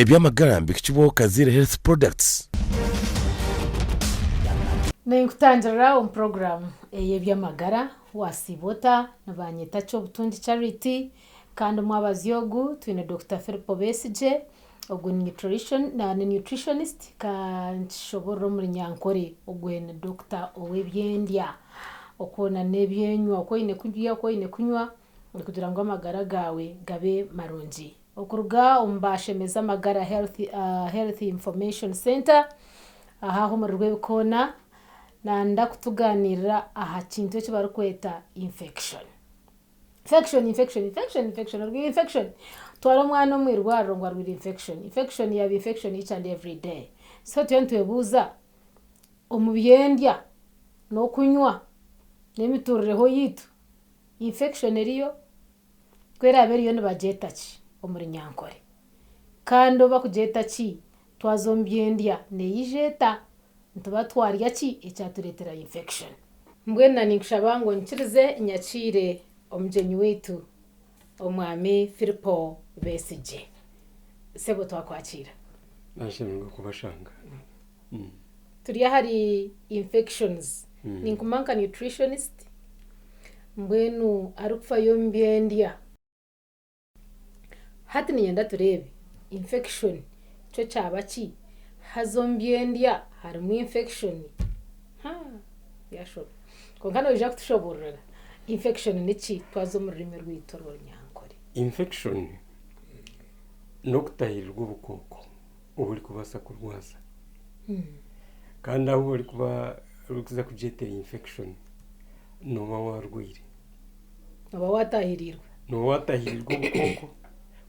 Eby'amagara nibihikibwaho Kaziire Health Products. Ninkutangirira omu puroguraamu ey'eby'amagara Wasiiba Ota? Nibanyeta Kyobutungi Charity kandi omwabazyo ogu twine Dokita Philip Obesigye, ogu ni nutritionist ka nkishoboorore omu Runyankore, ogu ni dokita ow'eby'endya okwo n'ebyenywa oku oine kurya, oku oine kunywa kugira ngu amagara gaawe gabe marungi. Okuruga omu Bashemeza Amagara Health Information Centre aha ahu omuri Rwebikoona nayenda kutugaaniirira aha kintu eki barikweta infection. Infection, infection, infection, infection, orwaire infection, twara omwana omu irwariro ngu arwaire infection, infection yaaba infection each and every day. So turiyo nitwebuuza omu by'endya n'okunywa n'emituurireho yaitu, infection eriyo? Ku eraabe eriyo nibagyeta ki omu Runyankore? Kandi obu bakugyeta ki, twaza omu by'endya neija eta? Nituba twarya ki ekyatureetera infection? Mbwenu na ninkushaba ngu onyikirize nyakiire omugyenyi waitu Omwami Firipo Besigye. Sebo twakwakiira. Nashemererwa kubashanga. Turi ahari infections. Ninkuma nka nutritionist mbwenu arikufayo omu by'endya. Hati niinyenda tureebe infection kyo kyaba ki? Haza omu by'endya harimu infection? Haa byashoba. Kwonka noija kutushoboororera infection niki twaza omu rurimi rwaitu orw'Orunyankore. Infection n'okutahirirwa obukooko oburikubaasa kurwaza. Kandi ahu orikuba orikuza kugyetera infection nooba waarwaire. Nooba waatahiriirwe. Nooba waatahiriirwe obukooko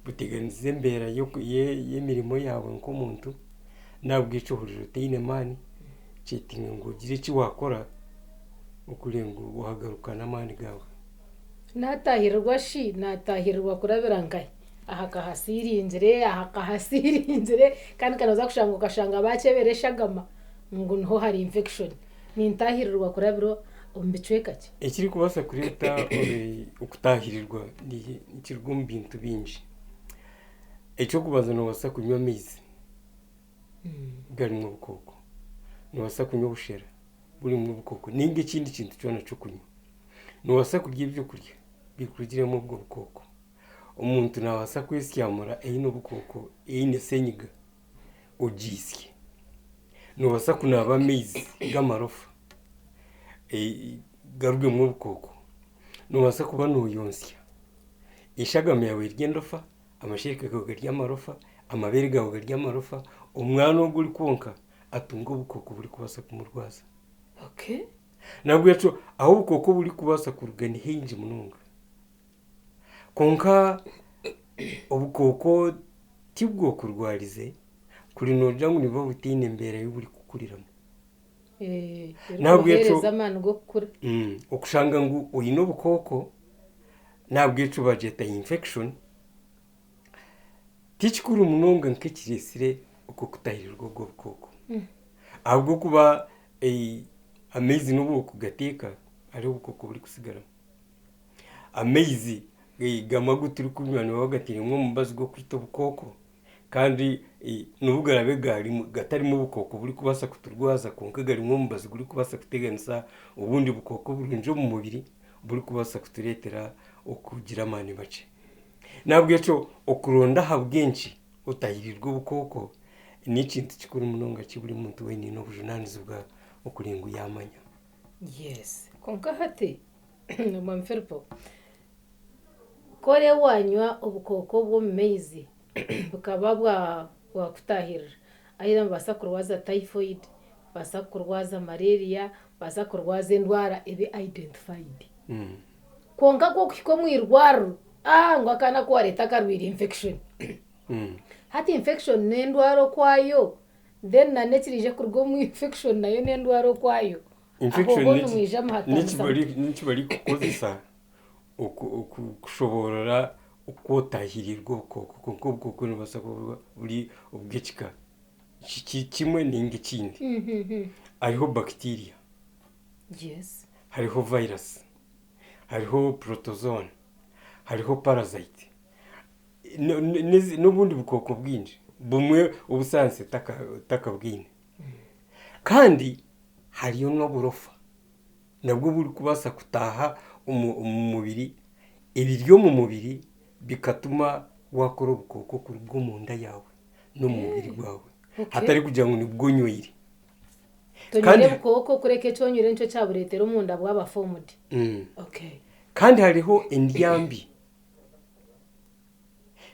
buteganisize embeera y'emirimo yaawe nk'omuntu, nahabwekyo ohurira otaine maani, kyetenga ngu ogire eki waakora okureeba ngu waagaruka n'amaani gaawe. Naatahirirwa shi naatahirirwa kurabira nkahi? Aha kahasiiringire, aha kahasiiringire kandi kandi nooza kushanga okashanga baakyebera eshagama ngu niho hari infection. Nintahirirwa kurabira omu bicweka ki? Ekirikubaasa kureeta okutahirirwa nikiruga omu bintu bingi. Eky'okubanza noobaasa kunywa amaizi garimu obukooko, noobaasa kunywa obushera burimu obukooko nainga ekindi kintu kyona ky'okunywa. Noobaasa kurya ebyokurya bikurugiremu obwo bukooko. Omuntu naabaasa kwesyamura aine obukooko eine senyiga ogiisye. Noobaasa kunaaba amaizi g'amarofa garugemu obukooko. Noobaasa kuba nooyonsya, eshagama yaawe eri endofa, amashereka gaawe gari amarofa, amabeere gaawe gari amarofa, omwana ogu orikwonka atunga obukooko oburikubaasa kumurwaza. Nahabwekyo ahu obukooko burikubaasa kuruga ni haingi munonga. Kwonka obukooko tibwokurwarize kuri noogira ngu nibuba butaine mbeera ei burikukuriramu. Nahabwekyo Erikubuheereza amaani g'okukura. okushanga ngu oine obukooko nahabwekyo bagyeta infection, tikikuru munonga nk'ekireetsire okwo kutahirirwa obwo bukooko. Ahabw'okuba amaizi n'obu orikugateeka hariho obukooko oburikusigaramu. Amaizi gamwe agu turikunywa nibaba bagatairemu omubazi gw'okwita obukooko kandi n'obu garaabe gatarimu obukooko oburikubaasa kuturwaza kwonka garimu omubazi gurikubaasa kuteganisa obundi bukooko oburungi omu mubiri burikubaasa kutureetera okugira amaani makye. Nahabwekyo okuronda ahabw'enki otahirirwe obukooko n'ekintu kikuru munonga eki buri muntu weena aine obujunaanizibwa okureeba ngu yaamanya. Yes, kwonka hati Omwami Filipo, ku orebe wanywa obukooko bw'omu maizi bukaba bwakutahirira, either nibubaasa kukurwaza typhoid, bubaasa kukurwaza malaria, bubaasa kukurwaza endwara ebe identified. Kwonka ku orikuhika omu irwariro, aah ngu akaana aku wareeta karwaire infection. Hati infection n'endwara okwayo, then na n'ekiriija kuruga omu infection nayo n'endwara okwayo. Infection Aho nimwija muhatanisa n'eki barikukozesa kushoboorora oku otahirirwe obukooko kwonka obukooko nibubaasa kuba buri obw'ekika kimwe nainga ekindi. Hariho bacteria, hariho virus, hariho protozoan, hariho parasite n'obundi bukooko bwingi. Bumwe obu sayansi etakabwine. Kandi hariyo n'oburofa nabwo burikubaasa kutaaha omu mubiri, ebiri omu mubiri bikatuma waakora obukooko kuruga omunda yaawe n'omu mubiri gwawe hatari kugira ngu nibwo onywire. Tonywire obukooko kureka eki onywire nikyo kyabureetera omunda bwaba formed. Kandi hariho endya mbi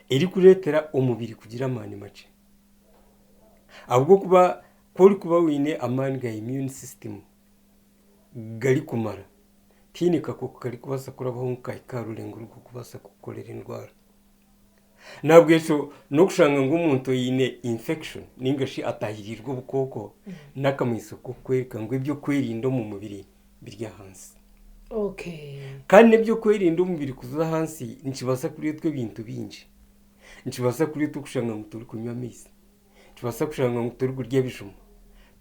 erikureetera omubiri kugira amaani makye. Ahabw'okuba ku orikuba oine amaani ga immune system garikumara, tihaine kakooko karikubaasa kurabaho ngu kahike aha rurengo rw'okubaasa kukukorera endwara. Nahabwekyo n'okushanga ngu omuntu oine infection ninga shi atahiriirwe obukooko n'akamanyiso k'okukworeka ngu eby'okwerinda omu mubiri biri ahansi. Kandi n'eby'okwerinda omubiri kuza ahansi nikibaasa kureetwa ebintu bingi. Nikibaasa kureetwa okushanga ngu torikunywa amaizi, nikibaasa kushanga ngu torikurya ebijuma,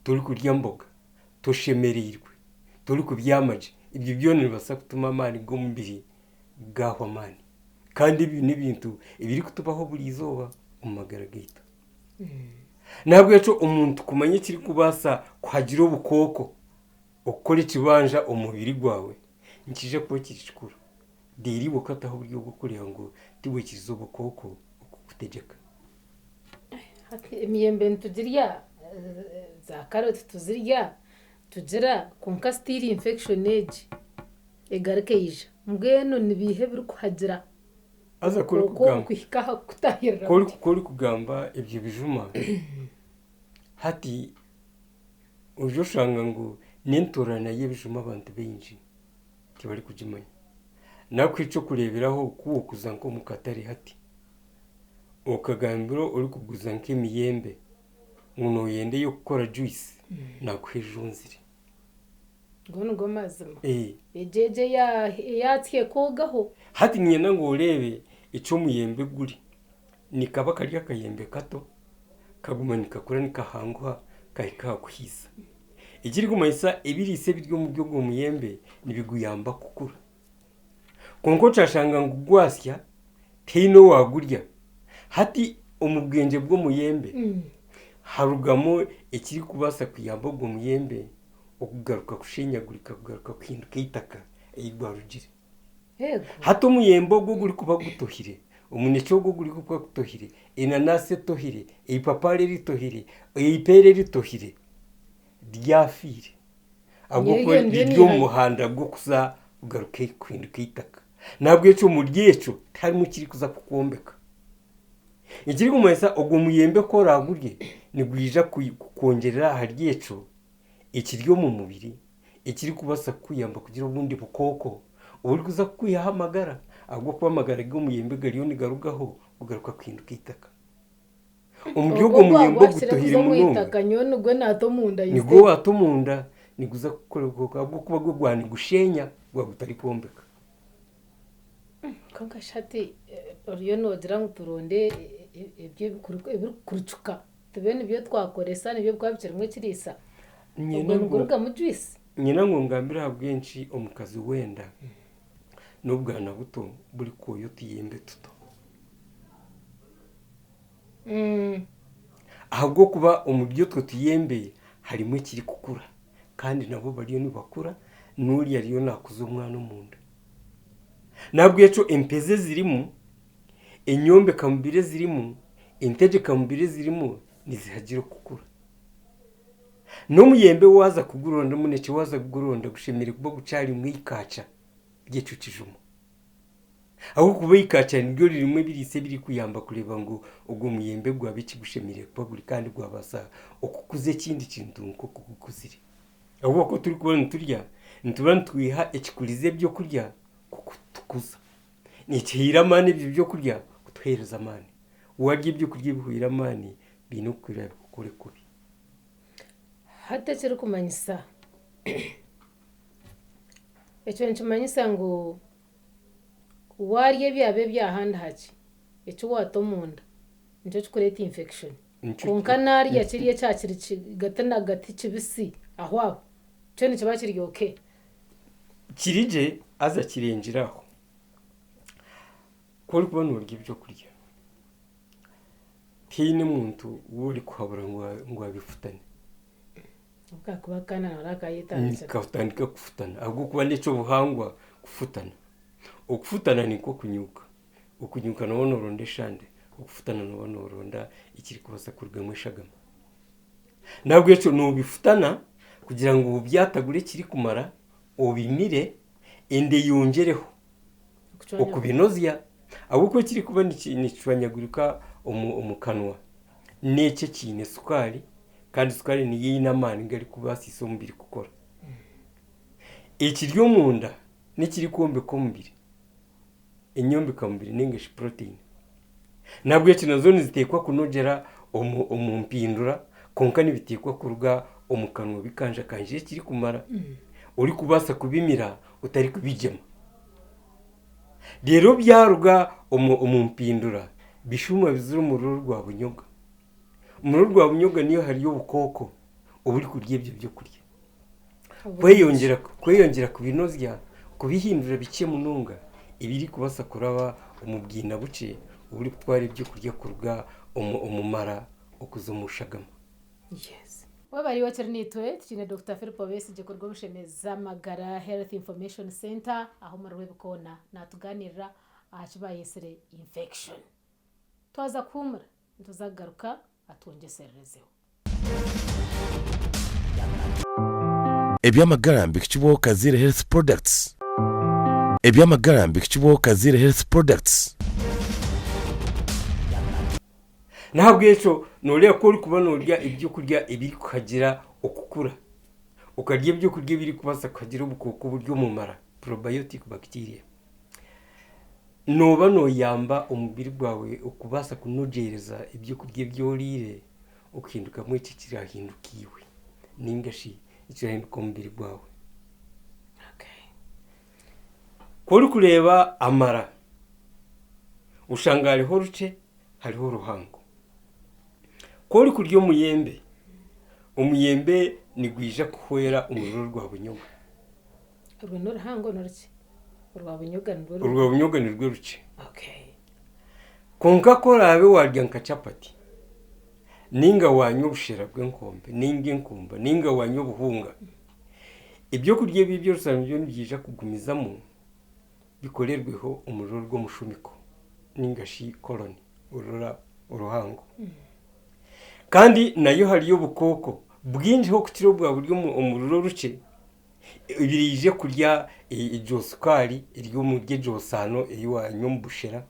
torikurya mboga, toshemereirwe, torikubyama gye. Ebyo byona nibibaasa kutuma amaani g'omubiri gaahwa amaani. Kandi ebi n'ebintu ebirikutubaho buri izooba omu magara gaitu. N'ahabw'ekyo omuntu kumanya ekirikubaasa kuhagira obukooko okukora ekibanja omu mubiri gwawe nikiija kuba kiri kikuru. Reero iwe okataho oburyo bw'okureeba ngu tiwaikiriza obukooko kukutegyeka. Hati emiyembe nitugirya, za karoti tuzirya, tugira kwonka still infection egi egaruka eija. Mbwenu nibiiha ebirikuhagira Haza ku okwo orikugamba kuhika aha kukutahirira ku ori- kuti? ku orikugamba ebyo bijuma, hati oija oshanga ngu n'entoorana y'ebijuma abantu baingi tibarikugimanya. Nakuha eky'okureeberaho ku okuza nk'omu katare hati, okagambira orikuguza nk'emiyembe ngu nooyenda ey'okukora juice, naakuha ejunzire. Ago nigo mazima. Egyo egyo eyatsya ekoogaho. Hati niinyenda ngu oreebe eki omuyembe guri. Nikaba kari akayembe kato, kaguma nikakura nikahanguha kahika aha kuhiisa. Ekirikumanyisa ebiriisa ebiri omuri ogwo muyembe nibiguyamba kukura. Kwonka okyashanga ngu gwasya tihaine owaagurya. Hati omu bwengye bw'omuyembe harugamu ekirikubaasa kuyamba ogwo muyembe okugaruka kushenyagurika kugaruka kuhinduka eitaka ei gwarugire. Hati omuyembe ogwo ogurikuba gutohire, omunekye ogwo ogurikuba gutohire, enanasi etohire, eipapaari eritohire, eipeera eritohire, ryafiire ahabw'okuba riri omu muhanda gw'okuza kugaruka kuhinduka eitaka. N'ahabw'ekyo omuri ekyo tiharimu ekirikuza kukwombeka. Ekirikumanyisa ogwo muyembe ku oraagurye nigwija kukwongyerera ahari ekyo ekiri omu mubiri ekirikubaasa kukuyamba kugira obundi bukooko oburikuza kukwihaho amagara ahabw'okuba amagara g'omuyembe gariyo nigarugaho kugaruka kuhinduka eitaka. Omuri Ogwo ogwo muyembe gwagwakire ogutohire kuza omu munonga itaka nyowe nigwo naata omunda nigwo instead. waata omunda niguza kukora obukooko ahabw'okuba gwo gwaba nigushenya gwaba gutarikwombeka. Kwonka shi hati oriyo noogira ngu turonde ebyo ebirikurucuka tube nibyo twakoresa nibyo bikuba bikirimu ekiriisa? Ogwo nigurugamu juice? Nyine ngu ngambire ahabw'enki omukazi w'enda n'obwana buto burikwoya otuyembe tuto. Ahabw'okuba omuri otwo tuyembe harimu ekirikukura kandi nabo bariyo nibakura n'oriya ariyo naakuza omwana omunda. N'ahabw'ekyo empezi ezirimu, enyombekamubiri ezirimu, entegyekamubiri ezirimu nizihagira okukura. N'omuyembe waaza kuguronda omunekye waaza kuguronda gushemereire kuba gukyarimu eikaakya ry'ekyo kijuma. Ahabw'okuba eikaakya niryo ririmu ebiriisa ebirikuyamba kureeba ngu ogwo muyembe gwaba eki gushemereire kuba guri kandi gwabaasa okukuza ekindi kintu nk'oku gukuzire. Ahabw'okuba ku turikuba niturya, nituba nitwiha ekikuriza ebyokurya kukutukuza. Nikihaire amaani ebyo byokurya kutuheereza amaani. Waarya ebyokurya ebihweire amaani, biine okukwirira bikukore kubi. Hati ekirikumanyisa, ekyo nikimanyisa ngu Waarya ebyaba eby'ahandi hakye, eki waata omunda nikyo kikureeta infection. Kwonka naarya kiri ekya kiri gati na gati kibisi aho aho, kyo nikiba kiri okay. Kiri gye haza kirengire aho. Ku orikuba noorya ebyokurya, Tihaine muntu ou orikuhabura ngu abifutane. Obu kakuba akaana nawe akayetandikira. Katandika kufutana ahabw'okuba n'eky'obuhangwa kufutana. Okufutana ni nk'okunyuuka. Okunyuuka nooba nooronda eshande, okufutana nooba nooronda ekirikubaasa kurugamu eshagama. N'ahabw'ekyo noobifutana kugira ngu obyatagure ekirikumara, obimire, enda eyongyereho okubinozya ahabw'okuba ekirikuba nikicwanyagurika omu kanwa n'ekyo ekiine sukaari kandi sukaari niyo eine amaani garikubaasisa omubiri kukora. Ekiri omunda n'ekirikwombeka omubiri, enyombekamubiri nainga shi protein. Nahabwekyo nazo niziteekwa kunogyera omu mpindura kwonka nibiteekwa kuruga omu kanwa bikanjakanjire ekirikumara orikubaasa kubimira otarikubigyema. Reero byaruga omu mpindura bishuuma bizire omu rurimi rwa bunyoga. Omu rurimi rwa bunyoga niyo hariyo obukooko oburikurya ebyo byokurya. Kweyongyera kubinozya kubihindura bikye munonga ebirikubaasa kuraba omu bwina bukye oburikutwara ebyokurya kuruga omu mara okuza omu shagama. Webare iwe okiri naitwe, tukiine Dokita Philip Obesigye kuruga omu Shemeza Amagara Health Information Centre ahu omuri Rwebikoona natuganirira aha ki bayetsire infection. Twaza kuhumura nituza kugaruka atwongyesererezeho. Eby'amagara mbihikibwaho Kaziire Health Products. Eby'amagara mbihikibwaho Kaziire Health Products. N'ahabw'ekyo nooreeba ku orikuba noorya ebyokurya ebirikuhagira okukura, okarya ebyokurya ebirikubaasa kuhagira obukooko oburi omu mara, probiotic bacteria, nooba nooyamba omubiri gwawe okubaasa kunogyereza ebyokurya ebi oriire okuhindukamu ekyo ekirahinduka iwe ninga shi ekirahinduka omubiri gwawe. Ku orikureeba amara, oshanga hariho orukye hariho oruhango. Ku orikurya omuyembe, omuyembe nigwija kuhwera omuriro rwa bunyoga. Orwo n'oruhango n'orukye? Orwa bunyoga nirwo rukye. Orwa bunyoga nirwo rukye. Kwonka ku oraabe waarya nka chapati, nainga waanywa obushera bw'enkombe, nainga enkumba, nainga waanywa obuhunga, ebyokurya ebi eby'orusano nibyo nibiija kugumizamu bikorerweho omuriro rw'omushumiko nainga shi koloni, orurora oruhango. Kandi nayo hariyo obukooko bwingiho okukira obwa buri omuriro orukye. Biraije kurya egyo sukaari eri omuri egyo saano ei waanywa omu bushera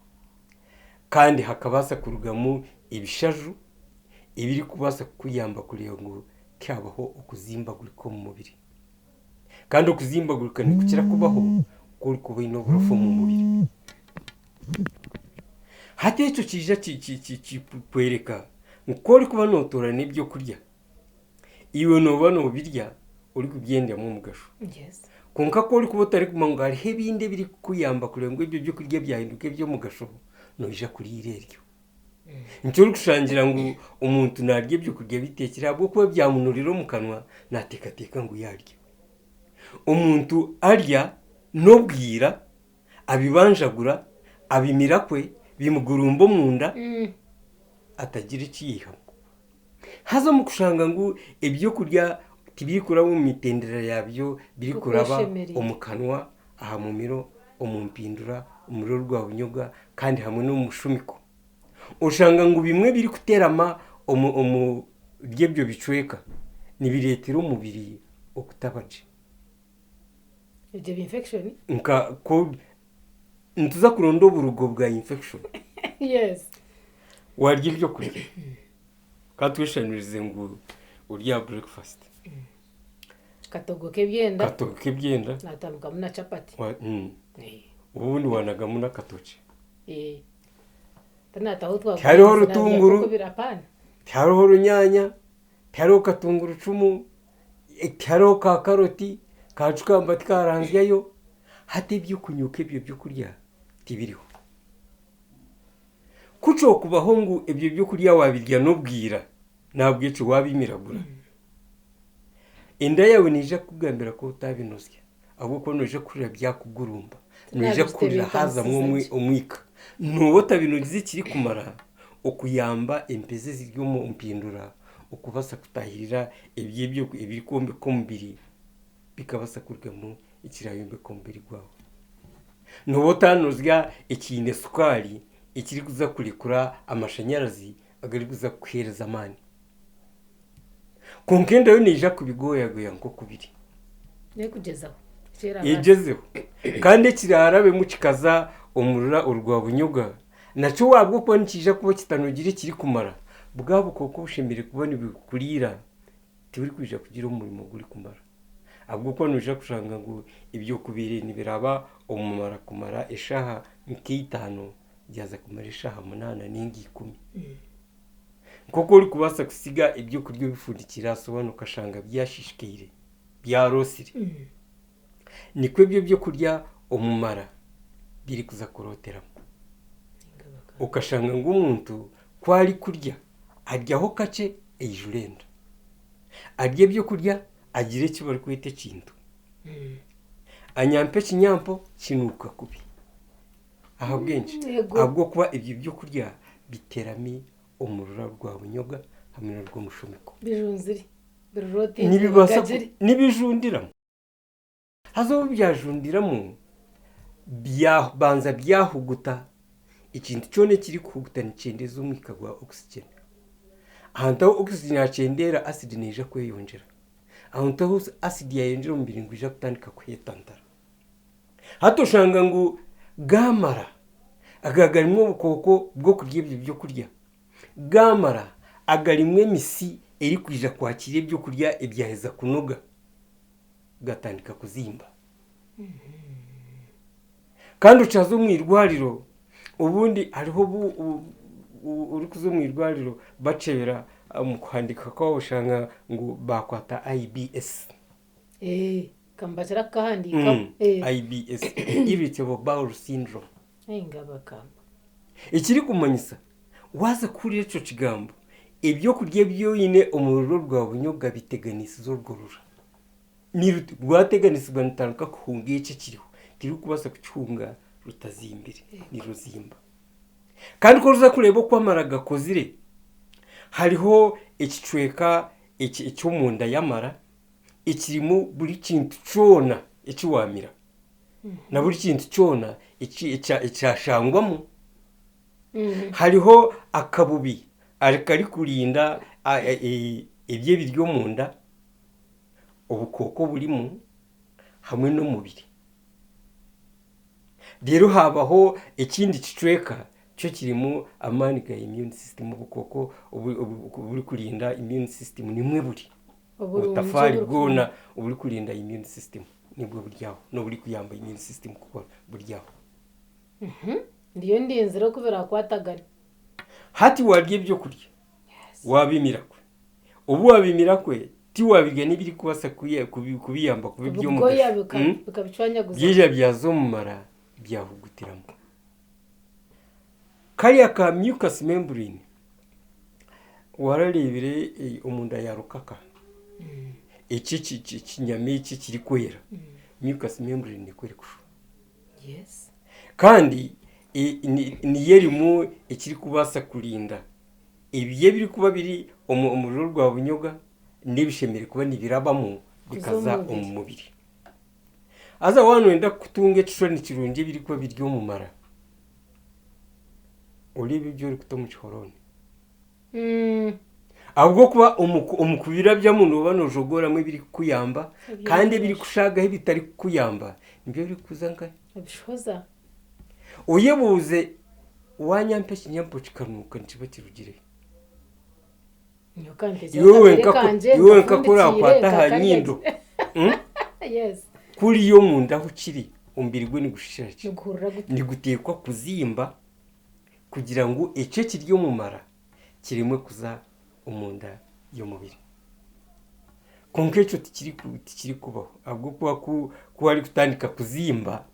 kandi hakabaasa kurugamu ebishaju ebirikubaasa kukuyamba kureeba ngu tihaabaho okuzimbagurika omu mubiri. Kandi okuzimbagurika nikukira kubaho ku orikuba oine oburofa omu mubiri. Hati ekyo kiija kikworeka ngu ku orikuba nootoorana ebyokurya, Iwe nooba noobirya orikubyendyamu omugasho. Kwonka ku orikuba otarikumanya ngu hariho ebindi ebirikukuyamba kureeba ngu ebyo by'okurya byahinduka eby'omugasho, noija kuriira eryo. Nikyo orikushangira ngu omuntu naarya ebyokurya biteekire ahabw'okuba byamunurira omu kanwa, naateekateeka ngu yaarya. Omuntu arya n'obwira, abibanjagura, abimira kwe, bimugurumba omunda, atagira eki yaihamu. Haza omu kushanga ngu ebyokurya tibirikuraba omu mitendera yaabyo birikuraba omu kanwa, aha mumiro, omu mpindura, omu rurimi rwa bunyoga kandi hamwe n'omu mushumiko. Oshanga ngu bimwe ebirikuterama omuri ebyo bicweka nibireetera omubiri okutaba gye. Ebyo bi infection? Nka nituza kuronda oburugo bwa infection. Yes. Warya ebyokurya ka tweshanurize ngu ori aha breakfast. Katogo k'ebyenda. Katogo k'ebyenda. Natandikamu na chapati. Obundi wanagamu n'akatokye. Tihariho rutunguru, tihariho runyaanya, tihariho katungurucumu, tihariho ka karoti, ka cukamba tikaranzyayo, hati eby'okunyuka ebyo by'okurya tibiriho. Ku kyokubaho ngu ebyo by'okurya waabirya n'obwira, n'ahabw'ekyo waabimiragura, enda yaawe neija kukugambira ku otaabinozya ahabw'okuba noija kuhurira byakugurumba, noija kuhurira haazamu omwika. Nooba otabinogize ekirikumara, okuyamba empezi eziri omu mpindura okubaasa kutaahirira ebyo ebirikwombeka omubiri bikabaasa kurugamu ekiraayombeka omubiri gwawe. Nooba otaanozya ekiine sukaari ekirikuza kurekura amashanyarazi agarikuza kukuheereza amaani. Kwonka enda yo neija kubigoyagoya nk'oku biri. N'ekugyezaho. Eki erabaasa. Egyezeho. Kandi ekiraarabemu kikaza omu rura orwa bunyoga, nakyo ahabw'okuba nikiija kuba kitanogire ekirikumara, bwa bukooko obushemereire kuba nibukuriira tiburikwija kugira omurimo gurikumara. Ahabw'okuba noija kushanga ngu eby'okubaire nibiraba omu mara kumara eshaaha nk'eitaano, byaza kumara eshaaha munaana nainga ikumi. Nk'oku orikubaasa kutsiga ebyokurya obifundikiire aha sowaani okashanga byashiishikaire, byaroosire, nikwo ebyo ebyokurya omu mara birikuza kurooteramu. Okashanga ngu omuntu ku arikurya, aryaho kakye aijura enda. Arya ebyokurya agira eki barikweta ekintu. Anyampa ekinyampo kinuuka kubi. Ahabw'enki? Yego. Ahabw'okuba ebyo byokurya biterami omu rura rwa bunyoga hamwe n'orw'omushumiko. Bijunzire. Birirotinzire Nibibaasa ku- bigagire. nibijundiramu. Haza obu byajundiramu, byabanza byahuguta. Ekintu kyona ekirikuhuguta nikyendeeza omwika gwa oxygen. Ahantu ahu oxygen yakyendeera, acid neija kweyongyera. Ahantu ahu acid yayeyongyera omubiri nigwija kutandika kuhetantara. Hati oshanga ngu gaamara aga garimu obukooko bw'okurya ebyo byokurya, gaamara agarimu emisi erikwija kwakira ebyokurya ebyaheza kunoga, gatandika kuzimba. Kandi okyaza omu irwariro, obundi hariho obu orikuza omu irwariro bakyebera omu kuhandiika kwawe oshanga ngu baakwata IBS. Eh, kambakira kukahandiikaho. Eh. IBS, Irritable Bowel Syndrome. Ninga bakamba. Ekirikumanyisa, waaza kuhurira ekyo kigambo, ebyokurya ebi oine omu rurimi rwa bunyoga biteganisize orwo rura. Niru- Rwateganisibwa nirutandika kuhunga ekyo ekiriho, tirurikubaasa kukihunga rutazimbire, niruzimba. Kandi ku orikuza kureeba oku amara gakozire, hariho ekicweka eki- eky'omunda y'amara, ekirimu buri kintu kyona eki waamira na buri kintu kyona ekyashangwamu. Hariho akabubi akarikurinda ebyo ebiri omunda, obukooko oburimu hamwe n'omubiri. Reero haabaho ekindi kicweka kyo kirimu amaani ga immune system, obukooko oburikurinda immune system nimwo buri. Oburungi Obutafaari oburi bwona oburikurinda immune system nibwo buri aho, n'oburikuyamba immune system kukora buri aho. Ndiyo ndinzire oku birakwatagane. Hati waarya ebyokurya waabimira kwe, obu waabimira kwe tiwaabirya n'ebirikubaasa kubiyamba kuba Kubigoya eby'omugasho. bikabicwanyaguza. Byaija byaza omu mara byahugutiramu. Kariya ka mucus membrane warareebire omunda ya rukaka eki ekinyama eki ekirikwera mucus membrane nikwo erikushusha. Kandi niyo erimu ekirikubaasa kurinda ebyo ebirikuba biri omu rurimi rwa bunyoga n'ebishemereire kuba nibirabamu bikaza omu mubiri. Haza waaba nooyenda kutunga ekishushani kirungi ebirikuba biri omu mara, oreebe ebi orikuta omu kihorooni. Ahabw'okuba omu kubirabyamu nooba noojogoramu ebirikukuyamba kandi ebirikushaagaho ebitarikukuyamba nibyo birikuza nkahi? Ebishohoza. Oyebuuze waanyampa ekinyampo kikanuuka nikiba kirugire hi? Nyowe ka nteekye Iwe akabere wenka ku- kangye iwe wenka ku nkafundikiire oraakwata aha nkakarya nyindo gye. Yes. Kuriya omunda ahu kiri omubiri gwe nigushishira ki? Niguhurira guta? Niguteekwa kuzimba kugira ngu ekyo ekiri omu mara kiremwe kuza omunda y'omubiri. Kwonka ekyo tikirikubaho ahabw'okuba ku ku arikutandika kuzimba,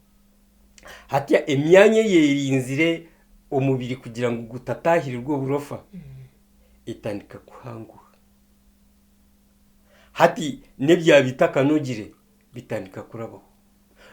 hatya emyanya eyerinzire omubiri kugira ngu gutataahirirwa oburofa etandika kuhanguha. Hati n'ebya bitakanogire bitandika kurabaho.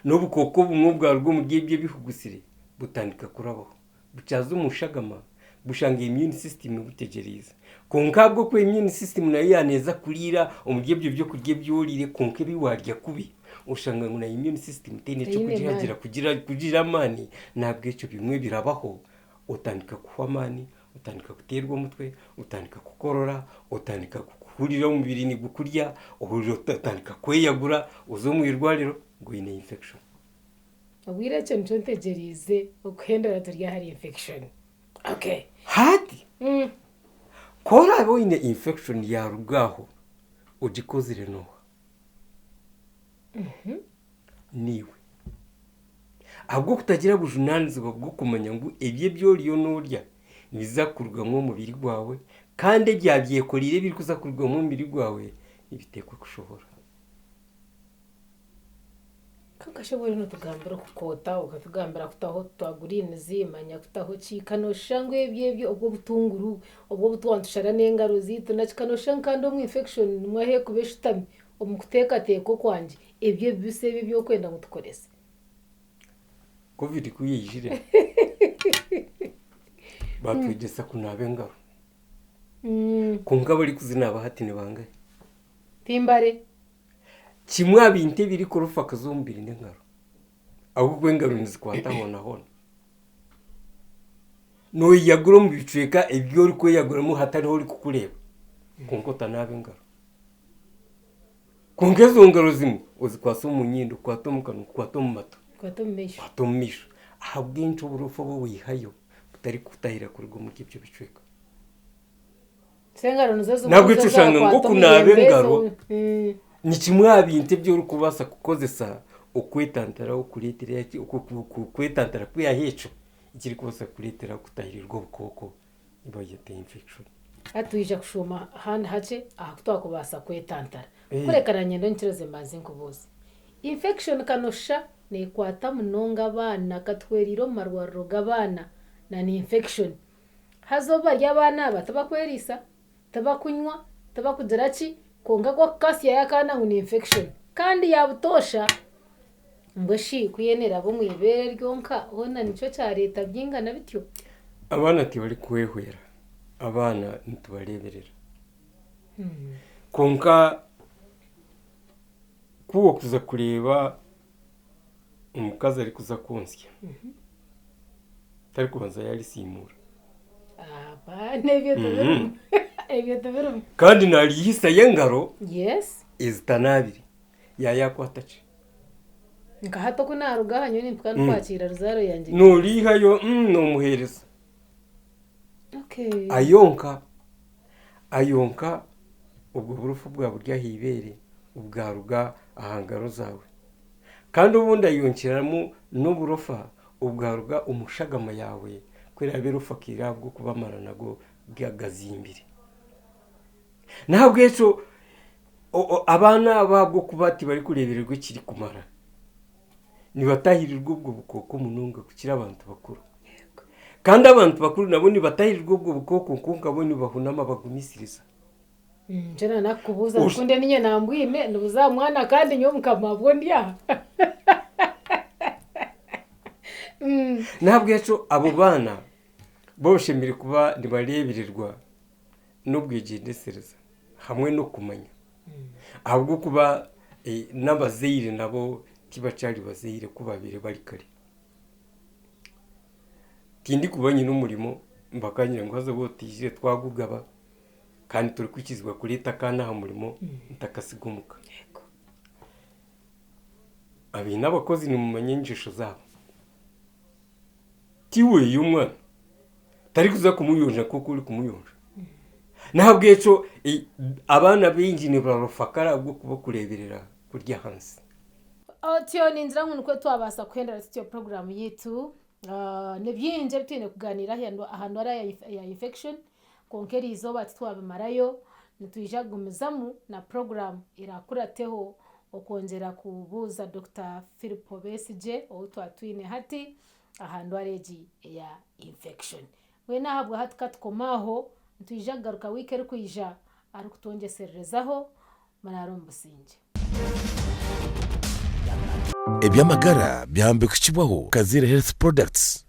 N'obukooko obumwe obwaruga omuri ebyo ebihugusire butandika kurabaho. Bukyaza omu shagama Bushanga immune system ebutegyereize. Kwonka ahabw'okuba immune system nayo yaaba neeza kuriira omuri ebyo byokurya ebi oriire kwonka ebi waarya kubi, oshanga ngu na immune system teine Teine eky'okugihagira maani. kugira kugira amaani, n'ahabw'ekyo bimwe birabaho otandika kuhwa amaani, otandika kuteerwa omutwe, otandika kukorora, otandika kuhurira omubiri nigukurya, ohurira otandika kweyagura, oza omu irwariro ngu oine infection. Obwire ekyo nikyo ntegyereize okuhendera turi ahari infection. Okay. Hati ku oraabe oine infection yaaruga aho ogikozire n'oha? Niiwe. Ahabw'okutagira bujunaanizibwa bw'okumanya ngu ebyo ebi oriyo noorya nibiza kurugamu omubiri gwawe kandi ebyabyekoreire ebirikuza kurugamu omubiri gwawe nibiteekwa kushohora. Kwonka shi obwo notugambira okukoota, okatugambira kutaho twa guriinizi, manya kutaho ki, ka nooshusha ngu ebyo ebyo obwo obutunguru, obwo obu twaba nitushara n'engaro zaitu naki, ka nooshusha ngu kandi omu infection nimwo ahu erikuba eshutami omu kuteekateeka okwangye, ebyo ebibisi ebi ebi orikwenda ngu tukorese. Covid ku yaijire baatwegyesa kunaaba engaro, kwonka abarikuzinaaba hati ni bangahi? Timbare. Kimwe aha bintu ebirikurufa kuza omu mubiri n'engaro ahabw'okuba engaro nizikwata hoona hoona. Nooyeyagura omu bicweka ebi orikweyaguramu hatariho orikukureeba kwonka otanaaba engaro. Kwonka ezo ngaro zimwe ozikwatse omu nyindo, okwate omu kanwa, okwate omu matu, Okwate omu maisho. okwate omu maisho. Ahabw'enki oburofa obu obwihayo butarikukutahirira kuruga omuri ebyo bicweka? Engaro nizo zimwe Nabwo nizo oshanga ngu zakwata okunaaba omuyembe engaro ezo. ni kimwe aha bintu ebi orikubaasa kukozesa okwetantara okureetera ki okwetantara kwihaho ekyo ekirikubaasa kukureetera kutahirirwa obukooko bayeta infection. Hati twija kushuuma ahandi hakye aha ku twakubaasa kwetantara. Kureka naanye nyikirize mbanze nkubuuze. Infection ka noshusha neekwata munonga abaana, katuhwereire omu marwariro g'abaana na n'infection. Haza obu bari abaana aba tibakweriisa, tibakunywa, tibakugira ki, kwonka ku okukasyayo akaana ngu ni infection kandi ya butoosha, mbwenu shi ku yoona eraba omu ibeere ryonka hoona nikyo kyareeta byingana bityo? Abaana tibarikwehwera, abaana nitubareeberera. Kwonka ku orikuza kureeba Omukazi arikuza kwontsya tarikubanza yarisiimuura. Apaana ebyo tibirimu. Ebyo tibirimu. Kandi narihisayo engaro Yes. ezitanaabire yaayakwata ki? Nka hati oku naaruga aha nyowe nimpika ndikwakiira ruzaaro yangye. Noorihayo noomuheereza. Okay. Ayonka, ayonka obwo burofa obwaba buri aha ibeere bwaruga aha ngaro zaawe. Kandi obundi ayonkyeramu n'oburofa obwaruga omu shagama yaawe ku eraabe erofakaire ahabw'okuba amara nago gazimbire. N'ahabw'ekyo abaana abo ahabw'okuba tibarikureebererwa ekirikumara, nibatahirirwa obwo bukooko munonga kukira abantu bakuru. Kandi abantu bakuru nabo nibatahirirwa obwo bukooko kwonka bo nibahunama bagumisiriza. Nikyo naba nakukubuuza ngu kunde niinye nambwine nibuza aha mwana kandi nyowe mukama bwo ndi aha. N'ahabw'ekyo abo baana bo bashemereire kuba nibareebererwa n'obwegyendesereza hamwe n'okumanya ahabw'okuba n'abazaire nabo tibakyari bazaire ku baabaire bari kare. Tindikuba nyine omurimo bakanyira ngu haza waaba otiijire twagugaba kandi torikwikirizibwa kureeta akaana aha murimo ntakasiga omuka. Abaine abakozi nimumanya engyesho zaabo. Tiwe y'omwana tarikuza kumuyonja nk'oku orikumuyonja. N'ahabw'ekyo abaana baingi nibarofakara ahabw'okuba okureeberera kuri ahansi. Otyo ningira ngu nikwo twabaasa kuhendera tutyo puroguraamu yaitu. Ni bingi ebi twine kugaaniira aha ndwara ya infection kwonka eri izooba titwabimarayo. Nitwija kugumizamu na puroguraamu eraakurateho okwongyera kubuuza Dokita Philip Besigye ou twaba twine hati aha ndwara egi eya infection. Mbwenu ahabwa hati ka tukome aho, nitwija kugaruka wiiki erikwija arikutwongyesererezaho. Muraare omu busingye. Eby'amagara byahambikukibwaho Kaziire Health Products.